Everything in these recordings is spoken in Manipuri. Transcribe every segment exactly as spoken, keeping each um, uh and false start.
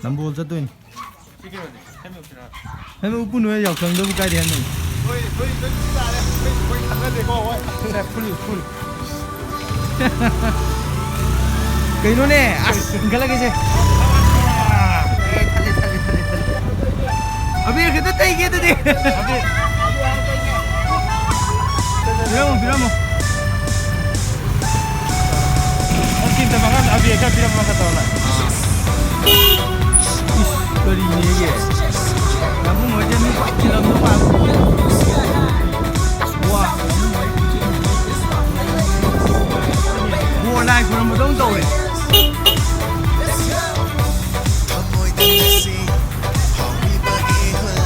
ꯅꯝꯕꯣꯜ ꯆꯠꯇꯣꯏꯅꯤ꯫ ꯁꯤ ꯀꯩꯅꯣꯗꯤ, ꯍꯦꯜꯃꯦꯠ ꯎꯞꯁꯤꯔꯥ? ꯍꯦꯜꯃꯦꯠ ꯎꯞꯄꯨꯅꯨꯍꯦ, ꯌꯥꯎꯁꯪꯗꯕꯨ ꯀꯥꯏꯗꯩ ꯍꯦꯜꯃꯦꯠ? ꯍꯣꯏ, ꯍꯣꯏ, ꯂꯣꯏ ꯇꯥꯔꯦ꯫ ꯑꯩꯈꯣꯏ, ꯑꯩꯈꯣꯏ ꯈꯪꯅꯗꯦꯀꯣ, ꯍꯣꯏ꯫ ꯐꯨꯜ, ꯐꯨꯜ꯫ ꯀꯩꯅꯣꯅꯦ, ꯑꯁ, ꯏꯟꯈꯠꯂꯒꯦꯁꯦ꯫ ꯑꯦ, ꯊꯜꯂꯦ, ꯊꯜꯂꯦ, ꯊꯜꯂꯦ, ꯊꯜꯂꯦ꯫ ꯑꯕꯤꯔ ꯈꯤꯇ ꯇꯩꯒꯦ ꯑꯗꯨꯗꯤ꯫ ꯄꯤꯔꯝꯃꯣ, ꯄꯤꯔꯝꯃꯣ꯫ ꯑꯁꯤ ꯑꯝꯇ ꯃꯈꯥ ꯑꯕꯤꯔ ꯈꯔ ꯄꯤꯔꯝꯃꯣ ꯈꯔ ꯇꯧꯔ꯫ ꯏꯁ, ꯀꯔꯤꯅꯦꯒꯦ? ꯌꯥꯝꯕꯨꯡ ꯍꯣꯏꯁꯦ ꯃꯤ ꯈ꯭ꯋꯥꯏ ꯊꯤꯜꯂꯝꯗꯧ ꯃꯥꯜꯂꯦ꯫ ꯋꯥ꯫ ꯕꯣꯔ ꯂꯥꯏ ꯈꯨꯔꯝꯕꯗꯧꯅ ꯇꯧꯔꯦ꯫ ꯊꯃꯣꯏꯗ ꯉꯁꯤ ꯐꯥꯎꯔꯤꯕ ꯏꯍꯨꯜ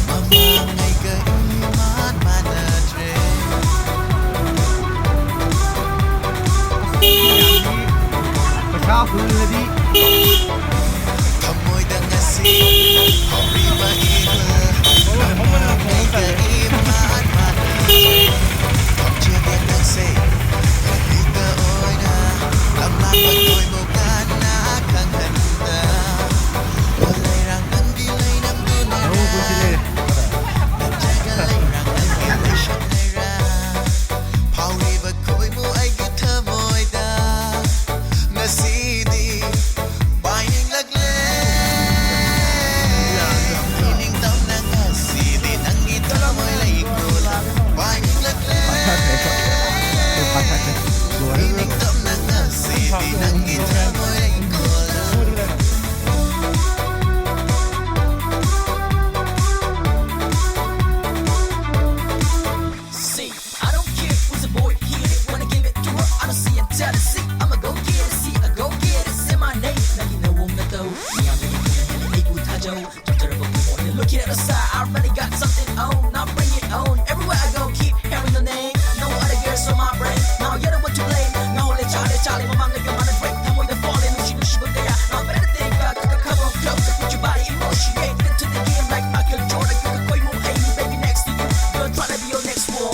ꯃꯃꯥꯡꯉꯩꯒ ꯏꯃꯥꯟ ꯃꯥꯟꯅꯗ꯭ꯔꯦ꯫ ꯄꯩꯁꯥ ꯍꯨꯜꯂꯗꯤ꯫ ꯊꯃꯣꯏꯗ ꯉꯁꯤ ꯐꯥꯎꯔꯤꯕ ꯏꯍꯨꯜ ꯃꯃꯥꯡꯉꯩꯒ ꯏꯃꯥꯟ ꯃꯥꯟꯅꯗ꯭ꯔꯦ꯫ ꯈꯣꯡꯆꯦꯜ ꯋꯥꯇꯛꯁꯦ ꯂꯝꯕꯤꯗ ꯑꯣꯏꯅ ꯂꯝꯂꯥꯟ ꯑꯣꯏꯕ ꯀꯟꯅ ꯈꯪꯍꯟꯕ꯫ ꯂꯩꯔꯥꯡ ꯅꯪꯒꯤ ꯂꯩꯅꯝꯗꯨꯅ ꯅꯠꯇ꯭ꯔꯒ ꯂꯩꯔꯥꯡ ꯅꯪꯒꯤ ꯂꯩꯁꯛꯅꯔꯥ? ꯐꯥꯎꯔꯤꯕ ꯈꯣꯏꯃꯨ ꯑꯩꯒꯤ ꯊꯃꯣꯏꯗ ꯉꯁꯤꯗꯤ ꯄꯥꯏꯅꯤꯡꯂꯛꯂꯦ꯫ ꯏꯅꯤꯡꯇꯝꯅ ꯉꯁꯤꯗꯤ ꯅꯪꯒꯤ ꯊꯃꯣꯏ ꯂꯩꯀꯣꯜ ꯄꯥꯏꯅꯤꯡꯂꯛꯂꯦ꯫ ꯏꯅꯤꯡꯇꯝꯅ ꯉꯁꯤꯗꯤ ꯅꯪꯒꯤ ꯊꯃꯣꯏ ꯂꯩꯀꯣꯜ꯫ See, I don't care who's a boy here. Wanna give it to her, I don't see him tell her. See, I'ma go get it. See, I go get it. Say my name, like you know I'm the dough. Yeah, I'm the one, and they go Tajo. Don't tell her about the morning. Looking at the side, I really got something on. I'll bring it on. Everywhere I go, keep hearing the name. No other girls on my brain. Now you're the one to blame. Now let y'all, let y'all, my mind, your mind is break. I'm with the falling, she, she, but they are. Now better think about, come on closer, put your body in motion. Yeah, get to the game like Michael Jordan. Girl, try to be your next one.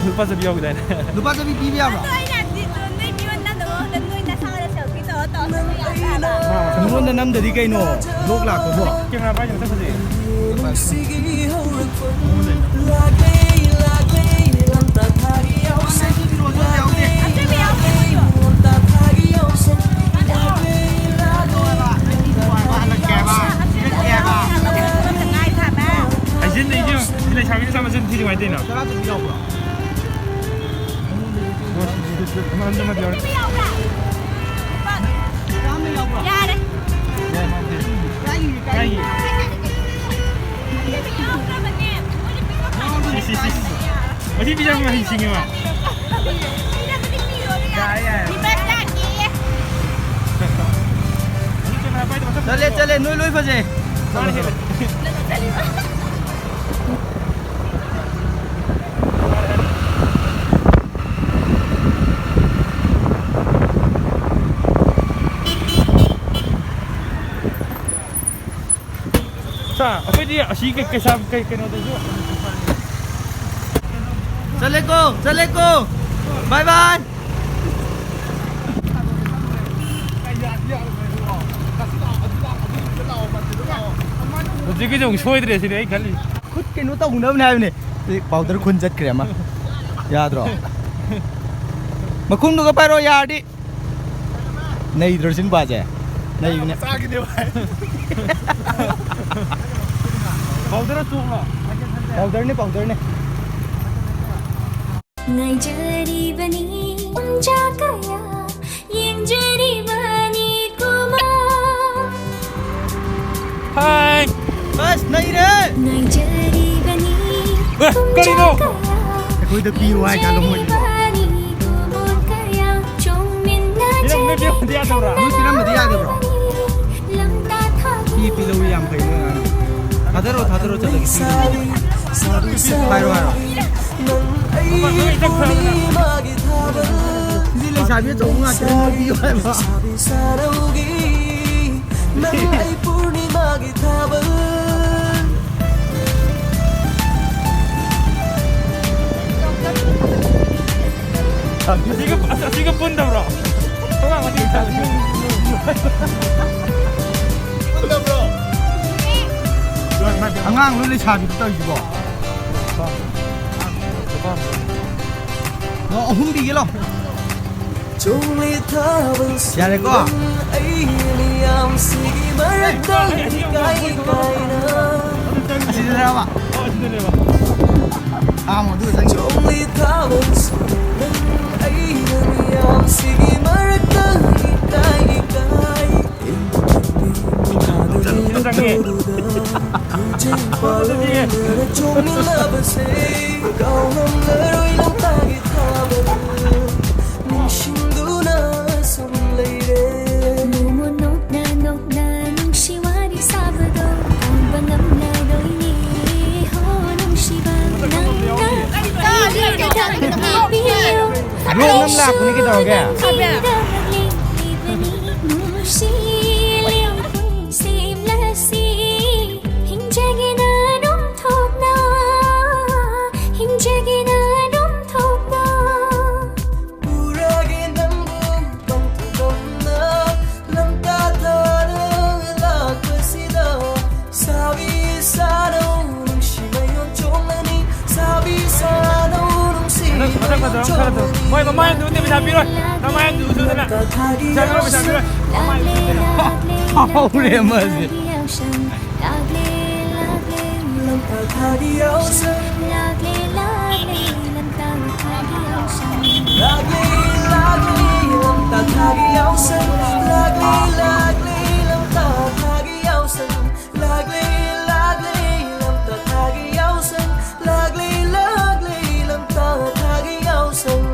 ꯂꯨꯄꯥ ꯆꯠꯄꯤ ꯌꯥꯎꯈꯤꯗꯥꯏꯅꯦ? ꯂꯨꯄꯥ ꯆꯠꯄꯤ ꯄꯤꯕ ꯌꯥꯕ꯭ꯔꯣ? ꯑꯗꯣ ꯑꯩꯅ ꯍꯥꯏꯕꯗꯤ, ꯅꯣꯏ ꯃꯤꯉꯣꯟꯗ ꯅꯝꯗꯕ ꯃꯍꯨꯠꯇ ꯅꯣꯏ ꯅꯁꯥꯅ selfie ꯇꯧꯔ ꯇꯧꯔ ꯆꯠꯄ ꯌꯥꯗ꯭ꯔꯥ? ꯅꯉꯣꯟꯗ ꯅꯝꯗꯗꯤ ꯀꯩꯅꯣ? Vlog ꯂꯥꯛꯄꯕꯣ? ꯀꯦꯃꯦꯔꯥ ꯄꯥꯏꯗꯕ ꯆꯠꯄꯁꯦ꯫ ꯍꯥꯏꯖꯤꯟꯅꯩꯁꯦ ꯌꯦꯡꯉꯨ꯫ ꯁꯤ ꯂꯩꯁꯥꯕꯤ ꯃꯆꯥ ꯃꯆꯤꯟ ꯊꯤꯗꯤ ꯀꯃꯥꯏꯅ ꯇꯧꯔꯤꯅꯣ? ꯌꯥꯔꯦ꯫ ꯀꯥꯏꯒꯤ? ꯁꯤ, ꯁꯤ, ꯁꯤ, ꯁꯤ꯫ ꯃꯁꯤ ꯄꯤꯖꯕ ꯃꯍꯩꯁꯤꯡꯉꯤ ꯃꯥ꯫ ꯌꯥꯔꯦ, ꯌꯥꯔꯦ꯫ ꯆꯠꯂꯦ, ꯆꯠꯂꯦ, ꯅꯣꯏ ꯂꯣꯏ ꯐꯖꯩ꯫ ꯃꯥꯅ ꯍꯦꯜꯂꯦ꯫ ꯁꯥ, ꯑꯩꯈꯣꯏꯗꯤ ꯑꯁꯤ ꯀꯩ-, ꯀꯩꯁꯥꯝ-, ꯀꯩ-, ꯀꯩꯅꯣꯗꯁꯨ ꯆꯠꯂꯦꯀꯣ, ꯆꯠꯂꯦꯀꯣ꯫ Bye bye꯫ ꯍꯧꯖꯤꯛꯀꯤꯁꯦ ꯑꯃꯨꯛ ꯁꯣꯏꯗ꯭ꯔꯦ ꯁꯤꯅꯦ ꯑꯩ ꯈꯜꯂꯤ꯫ ꯈꯨꯠ ꯀꯩꯅꯣ ꯇꯧꯅꯕꯅꯦ ꯍꯥꯏꯕꯅꯦ꯫ ꯁꯤ powder ꯈꯨꯟ ꯆꯠꯈ꯭ꯔꯦ ꯑꯃ꯫ ꯌꯥꯗ꯭ꯔꯣ? ꯃꯈꯨꯝꯗꯨꯒ ꯄꯥꯏꯔꯣ ꯌꯥꯔꯗꯤ꯫ ꯅꯩꯗ꯭ꯔꯣ ꯁꯤ ꯅꯨꯄꯥꯁꯦ? ꯅꯩꯕꯅꯦ꯫ ꯆꯥꯈꯤꯗꯦ ꯚꯥꯏ꯫ Powder ꯆꯣꯡꯂꯣ? Powder ꯅꯦ, powder ꯅꯦ꯫ ꯉꯥꯏꯖꯔꯤꯕꯅꯤ ꯄꯨꯡꯖꯥ ꯀꯌꯥ, ꯌꯦꯡꯖꯔꯤꯕꯅꯤ ꯀꯨꯃꯥ꯫ ꯍꯥꯏ꯫ ꯑꯁ, ꯅꯩꯔꯦ꯫ ꯉꯥꯏꯖꯔꯤꯕꯅꯤ ꯑꯦ, ꯄꯨꯡꯖꯥ ꯀꯔꯤꯅꯣ? ꯀꯌꯥ, ꯑꯩꯈꯣꯏꯗ ꯄꯤꯌꯨ ꯍꯥꯏ ꯀꯥꯟꯗ ꯃꯣꯏ ꯌꯦꯡꯉꯝꯗꯕꯗꯤ ꯌꯥꯗꯕ꯭ꯔꯥ? ꯅꯣꯏ ꯄꯤꯔꯝꯕꯗꯤ ꯌꯥꯗꯕ꯭ꯔꯣ? ꯄꯤ, ꯄꯤꯂꯧ ꯌꯥꯝ ꯐꯩ ꯅꯣꯏ ꯑꯉꯥꯡ꯫ ꯊꯥꯗꯔꯣ, ꯊꯥꯗꯔꯣ, ꯆꯠꯂꯒꯦ꯫ ꯄꯥꯏꯔꯣ, ꯄꯥꯏꯔꯣ꯫ ꯁꯤꯗꯤ ꯂꯩ-, ꯂꯩꯁꯥꯕꯤ ꯑꯆꯧꯕ ꯉꯥꯛꯇꯅꯤ, ꯂꯧꯕꯤꯌꯨ ꯍꯥꯏꯕ꯫ ꯂꯩꯁꯥꯕꯤ ꯁꯥꯔꯧꯒꯤ, ꯅꯪ ꯑꯩ ꯄꯨꯔꯅꯤꯃꯥꯒꯤ ꯊꯥꯕꯜ꯫ ꯑꯁꯤꯒ, ꯑꯁꯤꯒ ꯄꯨꯟꯗꯕ꯭ꯔꯣ? ꯑꯉꯥꯡ ꯑꯅꯤ ꯊꯥꯕꯜ꯫ ꯄꯨꯟꯗꯕ꯭ꯔꯣ? ꯑꯉꯥꯡ ꯂꯣꯏ ꯂꯩꯁꯥꯕꯤꯗ ꯇꯧꯔꯤꯁꯤꯕꯣ? ꯂꯥꯛ ꯑꯍꯨꯝ ꯄꯤꯒꯦ ꯂꯥꯎ꯫ ꯆꯣꯡꯂꯤ ꯊꯥꯕꯜ ꯌꯥꯔꯦꯀꯣ? ꯑꯩ ꯃꯤꯌꯥꯝꯁꯤꯒꯤ ꯃꯔꯛꯇ ꯏꯀꯥꯏ ꯏꯀꯥꯏꯅ꯫ ꯑꯁꯤꯗꯅꯦꯕ? ꯑꯥ, ꯃꯗꯨ ꯆꯪꯉꯤ꯫ ꯆꯣꯡꯂꯤ ꯊꯥꯕꯜ ꯑꯩ ꯃꯤꯌꯥꯝꯁꯤꯒꯤ ꯃꯔꯛꯇ ꯏꯀꯥꯏ ꯏꯀꯥꯏ꯫ ꯆꯪꯉꯦ꯫ ꯆꯣꯡꯃꯤꯟꯅꯕꯁꯦ ꯀꯥꯎꯉꯝꯂꯔꯣꯏ ꯂꯝꯇꯥꯒꯤ ꯊꯥꯕꯜ꯫ ꯅꯤꯡꯁꯤꯡꯗꯨꯅ ꯁꯨꯝ ꯂꯩꯔꯦ꯫ ꯅꯣꯡꯃ ꯅꯣꯛꯅ ꯅꯣꯛꯅ ꯅꯨꯡꯁꯤ ꯋꯥꯔꯤ ꯁꯥꯕꯗꯣ ꯀꯥꯎꯕ ꯉꯝꯂꯔꯣꯏꯅꯦ꯫ ꯍꯣ ꯅꯨꯡꯁꯤꯕ ꯅꯪꯅ ꯑꯩꯒꯤꯗꯃꯛ ꯄꯤꯕꯤꯌꯨ꯫ ꯂꯣꯛ ꯑꯃ ꯂꯥꯛꯄꯅꯤ ꯀꯩꯗꯧꯔꯒꯦ? ꯅꯪꯒꯤꯗꯃꯛ ꯂꯦꯞꯂꯤꯕꯅꯤ ꯅꯨꯡꯁꯤ ꯂꯩꯈꯣꯏ ꯁꯦꯝꯂꯁꯤ꯫ ꯍꯤꯡꯖꯒꯦ ꯅꯥꯗꯣꯝ ꯊꯣꯛꯅ, ꯍꯤꯡꯖꯒꯦ ꯅꯥꯗꯣꯝ ꯊꯣꯛꯅ꯫ ꯄꯨꯔꯒꯦ ꯅꯪꯕꯨ ꯄꯟꯊꯨꯡꯐꯝꯅ ꯂꯝꯇꯥ ꯊꯥꯗ ꯂꯥꯛꯄꯁꯤꯗ꯫ ꯁꯥꯕꯤ ꯁꯥꯔꯧ ꯅꯨꯡꯁꯤ ꯃꯌꯣꯟ ꯆꯣꯡꯂꯅꯤ꯫ ꯁꯥꯕꯤ ꯁꯥꯔꯧ ꯅꯨꯡꯁꯤ ꯃꯊꯛ, ꯃꯊꯛ ꯃꯌꯣꯟ ꯐꯖꯕ ꯑꯃ ꯈꯔ ꯑꯗꯨꯝ꯫ ꯆꯣꯡꯂꯅꯤ꯫ ꯃꯣꯏ ꯃꯃꯥꯏꯗꯨ ꯎꯗꯦ, ꯄꯩꯁꯥ ꯄꯤꯔꯣꯏ꯫ ꯃꯃꯥꯏꯗꯨ ꯎꯗꯅ꯫ ꯂꯝꯇꯥ ꯊꯥꯒꯤ ꯄꯩꯁꯥ ꯄꯤꯔꯣꯏ, ꯄꯩꯁꯥ ꯌꯥꯎꯁꯪ ꯄꯤꯔꯣꯏ꯫ ꯃꯃꯥꯏꯗꯨ ꯎꯗꯅ꯫ ꯂꯥꯛꯂꯦ, ꯂꯥꯛꯂꯦ, ꯍꯧꯔꯦ ꯂꯝꯇꯥ ꯑꯃꯁꯦ꯫ ꯊꯥꯒꯤ ꯌꯥꯎꯁꯪ ꯂꯥꯛꯂꯦ, ꯂꯥꯛꯂꯦ꯫ ꯂꯝꯇꯥ ꯊꯥꯒꯤ ꯌꯥꯎꯁꯪ꯫ ꯂꯥꯛꯂꯦ, ꯂꯥꯛꯂꯦ, ꯂꯝꯇꯥ ꯊꯥꯒꯤ ꯌꯥꯎꯁꯪ꯫ ꯂꯥꯛꯂꯦ, ꯂꯥꯛꯂꯦ, ꯂꯝꯇꯥ ꯊꯥꯒꯤ ꯌꯥꯎꯁꯪ꯫ ꯂꯥꯛꯂꯦ, ꯂꯥꯛꯂꯦ, ꯂꯝꯇꯥ ꯊꯥꯒꯤ ꯌꯥꯎꯁꯪ꯫ ꯂꯥꯛꯂꯦ, ꯂꯥꯛꯂꯦ, ꯂꯝꯇꯥ ꯊꯥꯒꯤ ꯌꯥꯎꯁꯪ꯫ ꯂꯥꯛꯂꯦ, ꯂꯥꯛꯂꯦ, ꯂꯝꯇꯥ ꯊꯥꯒꯤ ꯌꯥꯎꯁꯪ꯫